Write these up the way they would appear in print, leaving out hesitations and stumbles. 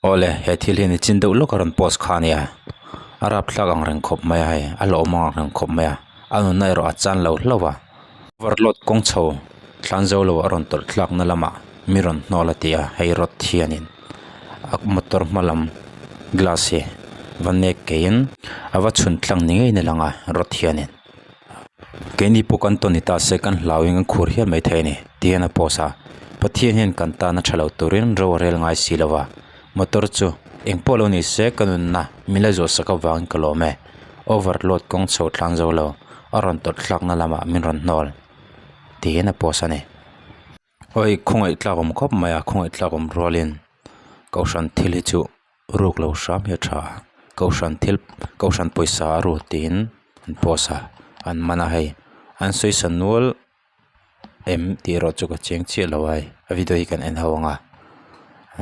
Awle, he thil hi nichin deuh lawk a rawn post kha a nia. A rapthlak ang reng khawp mai a hei, a hlauhawm ang reng khawp mai a, a nunna erawh a chan lo hlauh a. Overload kawng chho thlan zo lo a rawn tawlh thlakna lamah mi rawn hnawl a ti a, hei rawt hianin a motor hma lam glass hi va nek keiin a va chhun tlang ni ngeiin a lang a rawt hianin. Keini pawh kan tawn ni ta se kan hlauhin kan khur hial mai thei a ni ti hian a post a, Pathian hian kan tana tha lo turin ro a rel ngai si lo va, motor chu eng pawh lo ni se ka nunna min la zawh sak avangin ka lawm e, overload kawng chho thlang zo lo a rawn tawlh thlakna lamah min rawn hnawl tiin a post a ni. Awi khawngaih tlak awm khawp mai a khawngaih tlak awm rualin kohhran thil hi chu ruk lo hram hi a tha a kohhran thil kohhran pawisa a ru tiin an post a an man a hei an sawisa nual em tih erawh chu ka chiang chiah lo a hei a video hi kan en ho ang a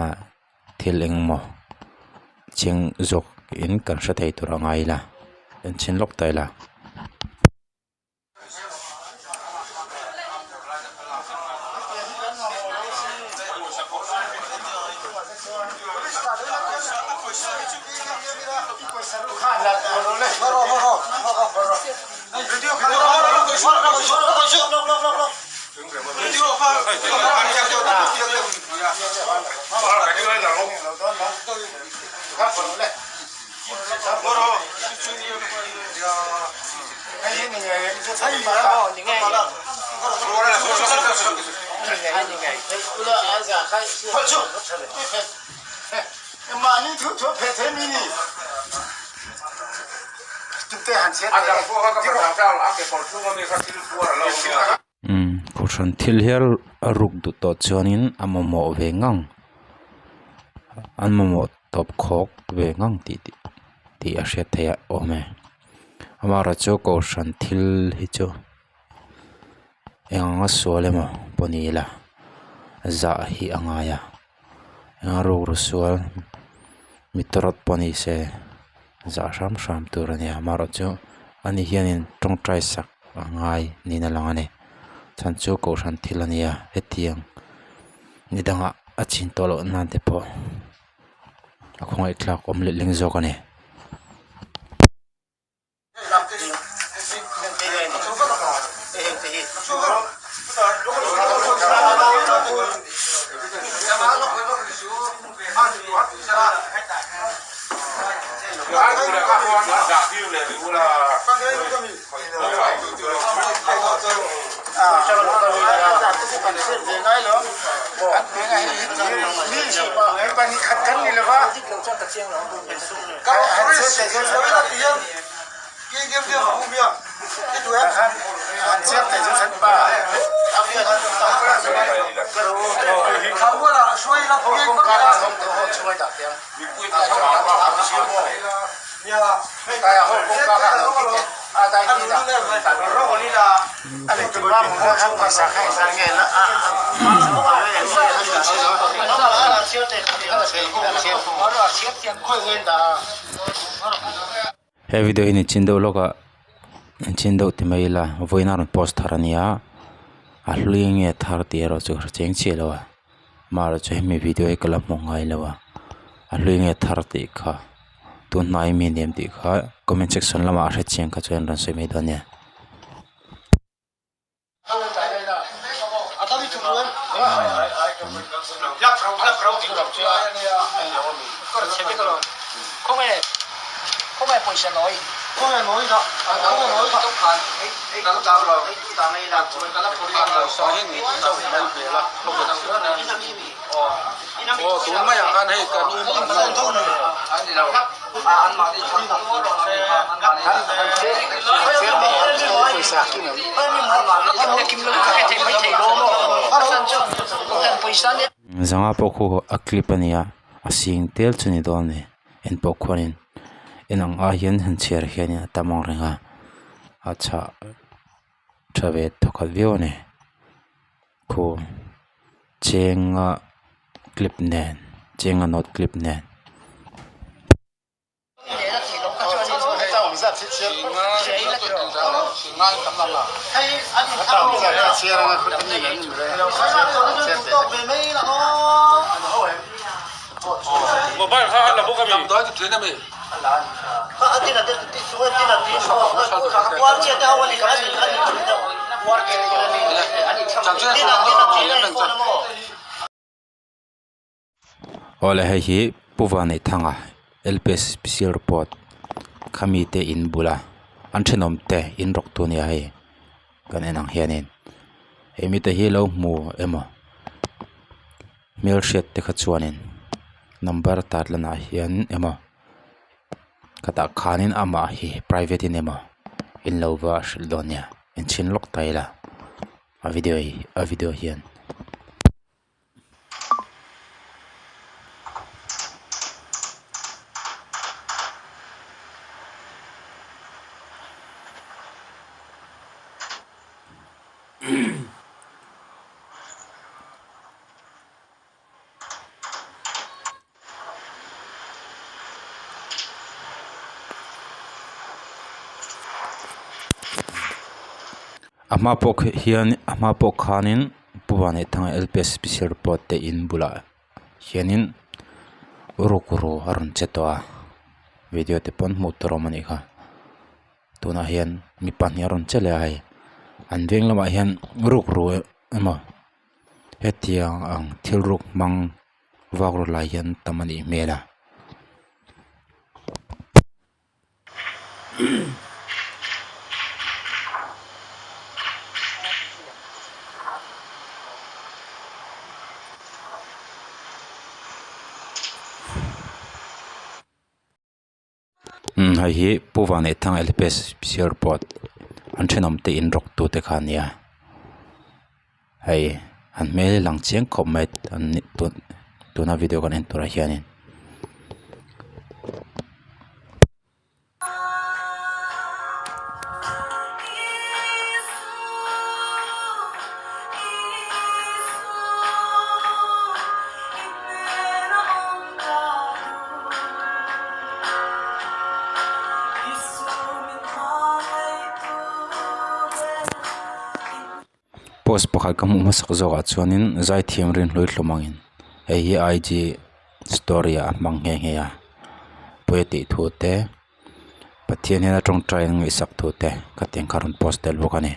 ah thil engemaw chiang zawk in kan hre thei tur a ngai ila en chhin lawk ta ila. Umm kohhran thil hial a ruk duh tawh chuanin a mamawh ve ngang an mamawh tawp khawk ve ngang tih tih a hriat theih a awm e amaherawhchu kohhran thil hi chu eng anga sual emaw pawh ni ila zah hi a ngai a eng a rukru sual mi tawrawt pawh ni se zah hram hram tur a ni a amaherawhchu ani hianin tawngtai sak a ngai niin a lang a ni chhan chu kohhran thil a ni a hetiang ni dangah a chin tawh loh nan te pawh a khawngaih thlak awm leh leng zawk a ni. He video hi nichin deuh lawk ah nichin deuh ti mai ila vawiin a rawn post thar a nia a hlui nge a thar tih erawh chu ka hre chiang chiah lo a amaherawhchu hemi video hi ka la hmu ngai lo a a hlui nge a thar tih kha tun hnai mi ni em tih kha comment section lamah a hre chiang kha chuan rawn sawi mai dawn nia. Zanga pawh khu a clip a ni a a sing tel chu ni dawn a ni en pawh khuanin en ang ai hian han chhiar hianin a tam ang reng a a chhah tha ve thawkhat viau a ni khu chenga clip nen chenga note clip nen. Awle hei hi Pu Vanneihthanga L_P_S special report khami te in bula an thenawm te in rawk tu ania hei kan en ang hianin he mite hi lo hmu emaw hmelhriat te kha chuanin number tar lanah hian emaw khatah khanin amah hi private in emaw in lo va hrilh dawn nia inchhin lawk ta ila a video hi a video hian. A hma pawh hian a hma pawh khanin Pu Vanneihthanga L P S special report te in bulah hianin rukru a rawn che tawh a video te pawn hmuh tur a awm a nih kha. Tunah hian mi pahnih a rawn che leh a hei an veng lamah hian rukru emaw hetiang ang thil ruk hmang vak rawt lai hian tam a nih hmel a. Umm hei hi Pu Vanneihthanga L P S special report an thenawm te in rawk tu te kha a nia hei an hmel hi lang chiang khawp mai an ni tuna video kan en turah hianin. Post pakhat ka hmuh hmasak zawk ah chuanin zaithiam rinhlui hlawm angin hei hi I G story ah a hmang nghe nghe a pawi a tih thu te Pathian hian a tawngtai an ngaihsak thu te khatiang kha a rawn post tel bawk a ni.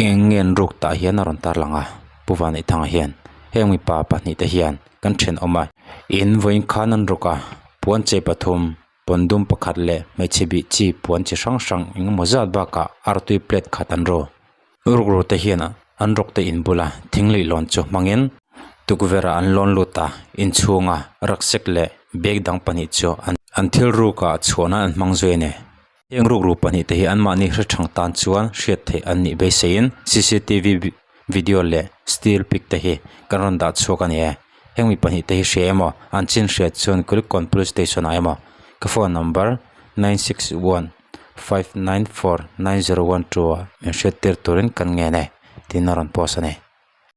Eng nge an ruk tah hian a rawn tarlang a Pu Vanneihthanga hian heng mipa pahnih te hian kan thenawm a in vawiin khan an ruk a puan chei pathum pawn dum pakhat leh hmeichhe bih chi puan chi hrang hrang engemaw zat bakah artui plate khat an ru rukru te hian an rawk te in bula thing leh lawn chu hmangin tukverh ah an lawn lut a inchhunga rucksack leh bag dang pahnih chu an thil rukah chhuahna an hmang zui a ni. Heng rukru pahnih te hi anmahni hre thang tan chuan hriat theih an nih beiseiin cctv video leh still pic te hi kan rawn dah chhuak a ni e. Heng mi pahnih te hi hria emaw an chin hriat chuan Kulikawn Police Station ah emaw ka phone number 9615949012 ah min hriat tir turin kan ngen e tiin a rawn post a ni.